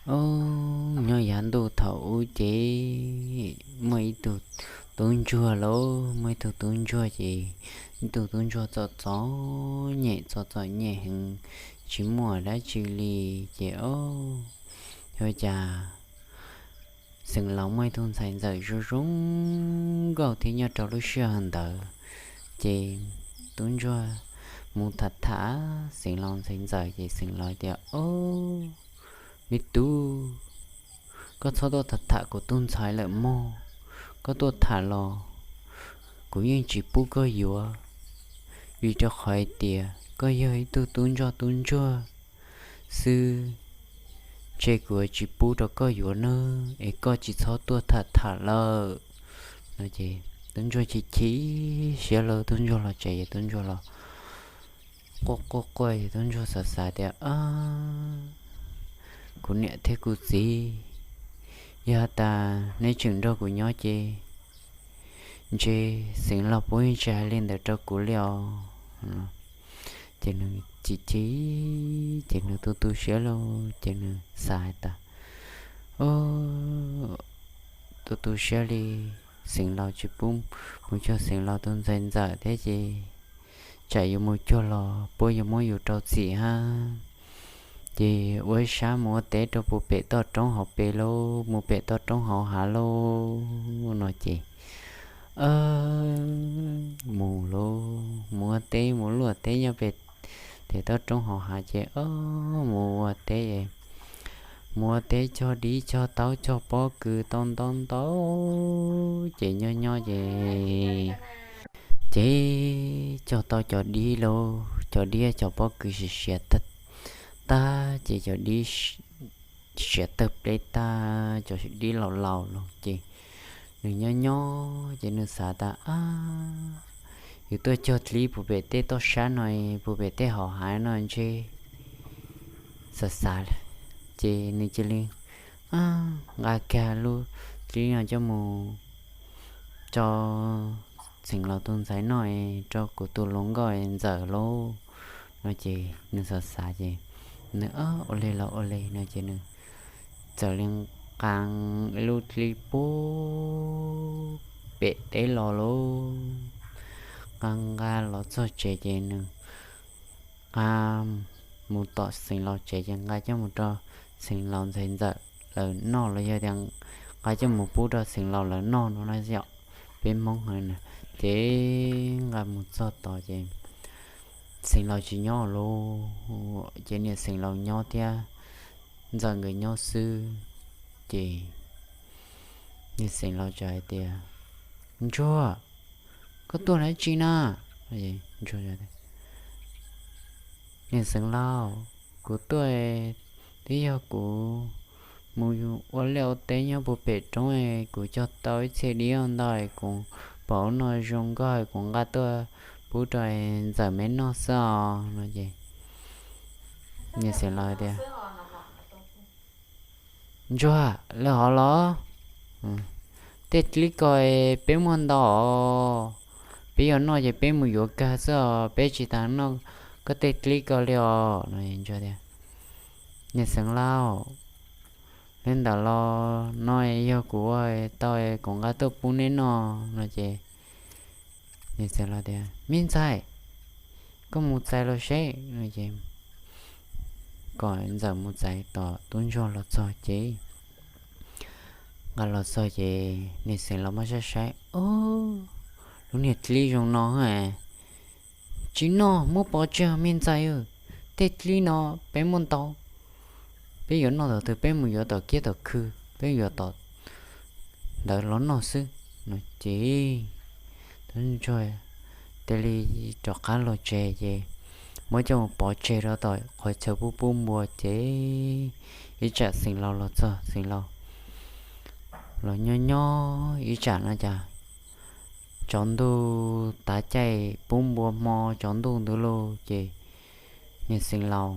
Ob, nyob yav ntuj thaum ub ces muaj ib tug tub ntsuag lauj, muaj ib tug tub ntsuag ces ib tug tub ntsuag txom txom nyem, txom txom nyem heev, tsis muaj dab tsi li. Ces ob, ua cas xeem laus muaj ib tug ntxhais ntxawm zoo zoo nkauj thiab nyob rau lub sij hawm ntawd. Ces tub ntsuag mus tham tham xeem laus ntxhais ntxawm ces xeem laus tias, Ob, me tub, koj txhob tuaj tham tham kuv tus ntxhais lawm mog. Koj tuaj tham los kuv yeej tsis pub koj yuav, vim rau qhov hais tias koj yog ib tug tub ntsoj tub ntsuag xwb, ntshe kuv tsis pub rau koj yuav nawb, es koj tsis txhob tuaj tham tham lawm. No ces tub ntsuag chim chim siab lauj, tub ntsuag los tsev, tub ntsuag los quaj quaj quaj, tub ntsuag xav xav tias, Kuv niam thiab kuv txiv, yog tas neb tseem nrog kuv nyob ces ntshe xeev laus puab yeej tsis hais li ntawd rau kuv li os. Ces nws chim chim, ces nws tu tu siab lauj, ces nws xav tas, Tu tu siab li, xeev laus tsis pub mus cuag xeev laus tus ntxhais ntxawm thiab ces tsam yus mus cuag los puab yuav muab yus rau txim hab. Ces ua ib sab mus ua teb rau puag pem toj roob hauv pes lauj, mus pem toj roob hauv hav lauj. No ces mus lauj, mus ua teb, mus luaj teb nyob pem pem toj roob hauv hav ces mus ua teb, mus ua teb cog dib cog taub cog pob kws tau ntau ntau, ces nyob nyob ces, ces cog tau cov dib lauj, cov dib cov pob kws siav siav tag, ces cov dib siav tawg pleb tag, cov dib laus laus lauj. Ces nws nyob nyob ces nws xav tas, Yus tuaj cog dib puag pem tej toj sab no, puag pem tej hauv hav no ntshe, xav xav, ces nws cia li nqa kiag lub dib no coj mus rau xeev laus tus ntxhais noj, rau kuv tus hluas nkauj ntxawm lauj. No ces nws xav xav ces nws ua li los ua li no ces nws txawm li nqa ib lub dib puag pem teb los lauj. Nqa nqa los txog tsev ces nws nqa mus tom xeev laus tsev ces nqa coj mus rau xeev laus ntxhais ntxawm lawv noj los yog tias nqa coj mus pub rau xeev laus lawv noj no na yom, peb Hmoob hais na. Ces nqa mus txog tod ces xeev laus tsis nyob lauj, ces niam xeev laus nyob thiab ntxawm nkawd nyob xwb. Ces niam xeev laus txawm hais tias, Ntsuag, koj tuaj dab tsi na? Niam xeev laus, kuv tuaj, twb yog kuv mus ua liaj ua teb nyob puag pem roob, kuv cog tau ib txhia dib ntau, kuv pom ub no zoo nkauj, kuv nqa tuaj pub rau ntxawm me noj xwb os. No ces niam xeev laus tias, Ntsuag, lawv hov los, tej dib ko peb muaj ntau os, peb yuav noj ces peb mus yuav kag xwb os, peb tsis tas noj koj tej dib ko li os. No tias, Niam xeev laus, li ntawd los no yog kuv ua tau, kuv nqa tuaj pub neb noj. No ces niam xeev laus tias, Me ntxhais, koj mus txais los seb. No ces kom ntxawm mus txais tom tub ntsuag los txog ces nqa los txog ces niam xeev laus muab saib saib, Ob, lub niag dib zoo no tsis noj, muab pov tseg me ntxhais, tej dib no peb muaj ntau, peb yuav noj tom twg peb mus yuav tom kiab tom khw, peb yuav tom ntawd los noj xwb. No ces tub ntsuag cia li rov qab los tsev ces muab coj mus pov tseg rau tom qhov chaw pub pub npua ces ib tsam xeev laus los txog, xeev laus los nyob nyob ib tsam no cas tsaus ntuj, tav caij pub npua hmo tsaus ntuj ntawd lauj ces niag xeev laus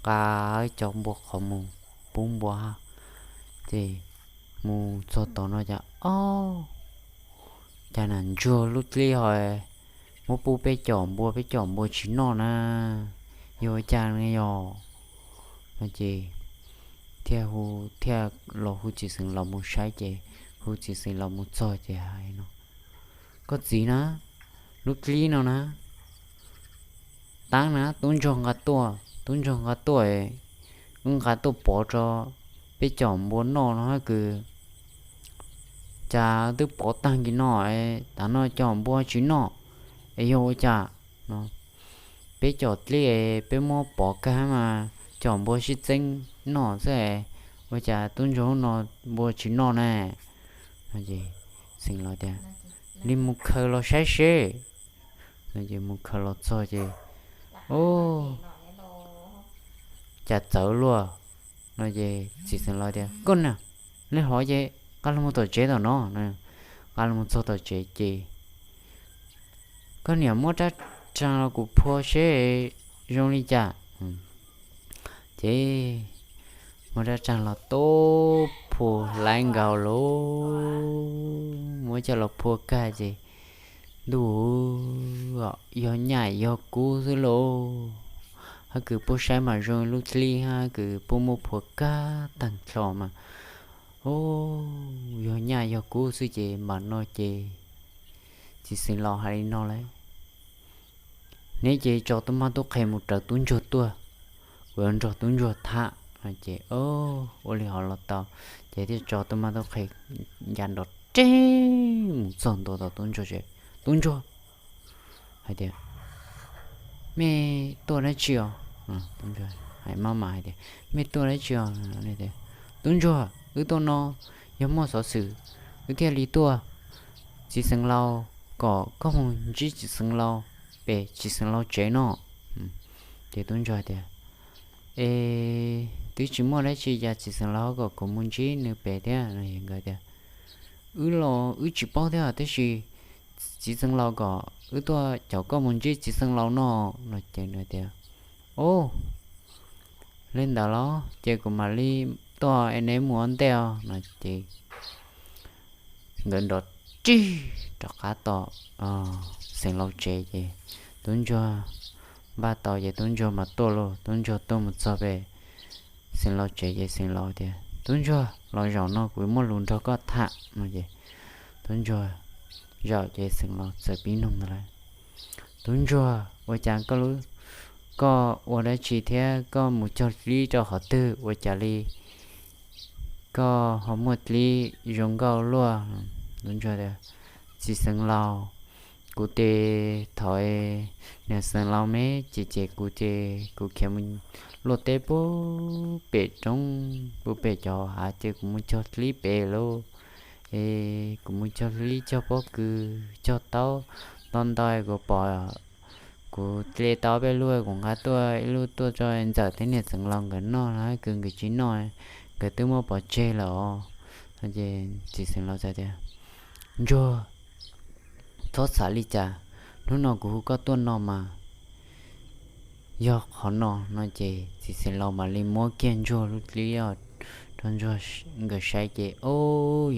nqa cov npua qhov mus pub npua, ces mus txog tod no cas, Ob, cas nam ntsuag lub dib ho muab pub peb com npua, peb com npua tsis noj na, yog ua cas ne yog? No ces thiaj hu, thiaj los hu txiv xeev laus mus saib ces hu txiv xeev laus mus txog ces hais no, koj txiv na, lub dlib no na, taab na, tub ntsuag nqa tuaj, tub ntsuag nqa tuaj, wb nqa tuaj pov rau peb cov npua noj no kws, cas twb pov taag kis no, tav no cov npua tsis noj, es yog ua cas no? Peb cov dlib peb muab pov kag mas cov npua sib txeeb noj xwb, ua cas tub ntsuag no npua tsis noj na? Xeev laus tias, li mus khaws los saib seb. Mus khaws los txog ces, ub, cas txawv luaj no ces txiv xeev laus tias, koj na, li hov ces nqa los tom tsev tom no. Nqa los txog tom tsev ces, koj niam muab rab rag los kuv phua seb zoo li cas. Ces muab rab rag los tuaj phua laib nkaus lauj, muab coj los phua kag ces, ntuj, yog nyaj yog kub xwb lauj. Hab kws puab saib mas zoo lub dlib hab kws puab muab phua kag taag dlho mas, ub, yog nyaj yog kub xwb ces npaum no ces txiv xeev laus hais li no lawm, neb ces tso tub mab tub qhe mus raws tub ntsuag tuaj, kuv yuav nrog tub ntsuag tham no ces, ua li hov los tau. Ces thiaj tso tub mab tub qhe ncav nrov reg mus txog ntua tom tub ntsuag tsev. Tub ntsuag hais tias, mej tuaj dab tsi os? Hais maj mam hais tias, mej tuaj dab tsi os? Tub ntsuag, wb tuaj no yog muaj xov xwm, wb thiaj li tuaj. Txiv xeev laus kom koj mus ntsib txiv xeev laus pem txiv xeev laus tsev no. Ces tub ntsuag tias, es twb tsis muaj dab tsi, cas txiv xeev laus ho kom kuv mus ntsib nws pem thiab? Nkawd tias, wb los wb tsis paub thiab, tab sis txiv xeev laus kom wb tuaj caum koj mus ntsib txiv xeev laus no no ces nws tias, o, li ntawd los ces kuv mam li tuaj es neb mus ua ntej os no ces nkawd nrov rij rov qab tom xeev laus tsev ces tub ntsuag npaj tau ces tub ntsuag mas tuaj lauj. Tub ntsuag tuaj mus txog pem xeev laus tsev ces xeev laus tias, tub ntsuag, los zaum no kuv muaj lus nrog koj tham no ces tub ntsuag zaum ces xeev laus txawm pib noog ntawd lawm, tub ntsuag, ua cas koj lub, koj ua dab tsi thiab koj mus cog dlib rau qhov twg ua cas li koj ho muaj dlib zoo nkauj luaj? Tub ntsuag tias, txiv xeev laus, kuv tes thaum niam xeev laus me ces ces kuv ces kuv khiav mus luaj teb pub pem roob pub pem cov hav ces kuv mus cog dlib pem lauj. Es kuv mus cog dlib cog pob kws cog taub, ntau ntau kuv pom, kuv dle tau peb lub kuv nqa tuaj ib lub tuaj rau ntxawm thiab niam xeev laus nkawd noj no kws nkawd tsis noj, nkawd twb muab pov tseg lawm os. Ces txiv xeev laus txawm tias, ntsuag, txhob xav li cas, hnub no kuv hu koj tuaj no mas yog qhov no no ces txiv xeev laus mam li muab kiag ntsuag lub dlib rau ntsuag nkawd saib ces, o,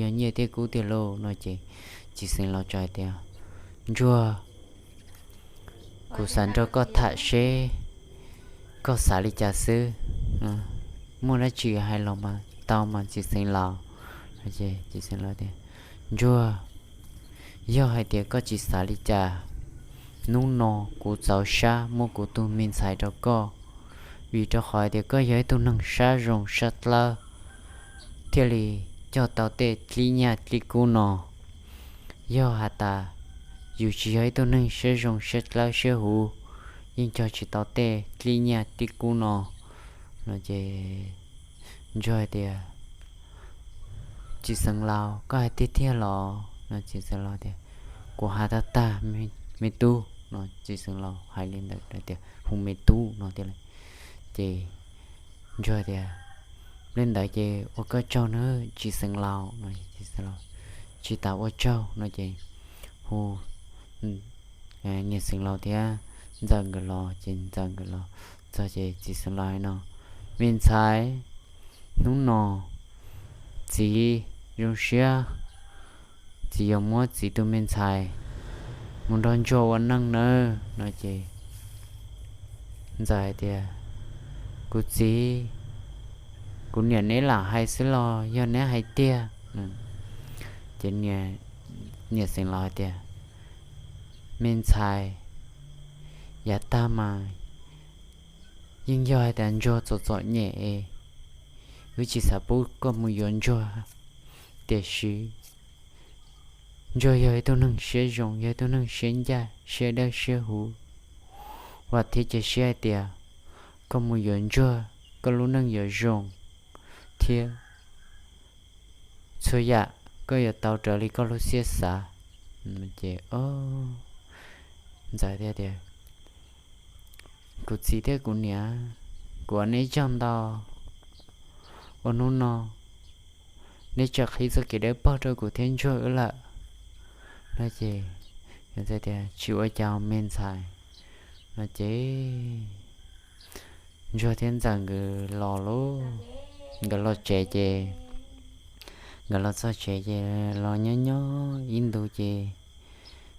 yog nyiaj thiab kub tiag lauj no ces txiv xeev laus txawm hais tias, ntsuag, kuv xav nrog koj tham seb koj xav li cas xwb, muaj dab tsi hais los mas tau mas txiv xeev laus. Txiv xeev laus tias, ntsuag, yog hais tias koj tsis xav li cas, hnub no kuv txaus sab muab kuv tus me ntxhais rau koj, vim rau qhov hais tias koj yog ib tug neeg sab zoo sab dlawb thiaj li cog tau tej dlib nyaj dlib kub no. Yog has tas yus tsis yog ib tug neeg siab zoo siab dlawb siab huv, yeej cog tsis tau tej dlib nyaj dlib kub no. No ces ntsuag hais tias, txiv xeev laus, koj hais tiag tiag los? No txiv xeev laus tias, kuv hais tag tag me tub no. Txiv xeev laus hais li ntawd tias hu me tub no tiag lawm. Ces ntsuag tias, li ntawd ces ua koj tsaug nawb txiv xeev laus no. Tsis tas ua tsaug no ces hu niam xeev laus thiab ntxawm nkawd los ces ntxawm nkawd los txog ces txiv xeev laus hais no, me ntxhais, hnub no txiv zoo siab, txiv yuav muab txiv tus me ntxhais mus nrog ntsuag ua neej nawb no ces ntxawm hais tias, kuv txiv, Kuv niam neb lam hais xwb los yog neb hais tiag? Ces niam xeev laus hais tias, Me ntxhais, yav tag mas yeej yog hais tias ntsuag txom txom nyem es wb tsis xav pub koj mus yuav ntsuag, tiam sis ntsuag yog ib tug neeg siab zoo, yog ib tug neeg siab ncaj siab dawb siab huv, vam thiab cia siab hais tias koj mus yuav ntsuag koj lub neej yuav zoo thiab txhua yam koj yuav tau raws li koj lub siab xav. Ces ntxawm tias, Kuv txiv thiab kuv niam, kuv ua neb tsaug ntau, ua hnub no neb txawm qhib txoj kev dawb paug rau kuv thiab ntsuag wb lawm. No ces tias, Tsis ua cas me ntxhais. No ces ntsuag thiab ntxawm nkawd los lawm, nkawd los tsev ces, nkawd los txog tsev ces los nyob nyob ib ntus ces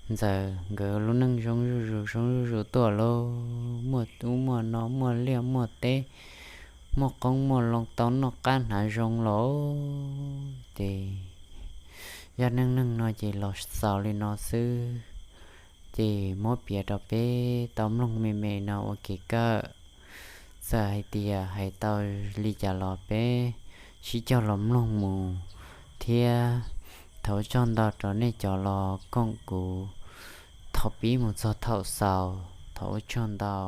ntxawm nkawd lub neej zoo zuj zus zoo zuj zus tuaj lauj, muaj ub muaj no, muaj liaj muaj teb, muaj qoob muaj loo, tau noj qab hnav zoo los. Ces zaj neej neeg no ces los xaus li no xwb, ces muab piav rau peb tau mloog me me no ua kev kawm. Txawm hais tias hais tau li cas los peb sib cog los mloog mus thiab. Thov ua tsaug ntau rau nej cov los koom kuv thaum pib mus txog thaum xaus, thov ua tsaug ntau.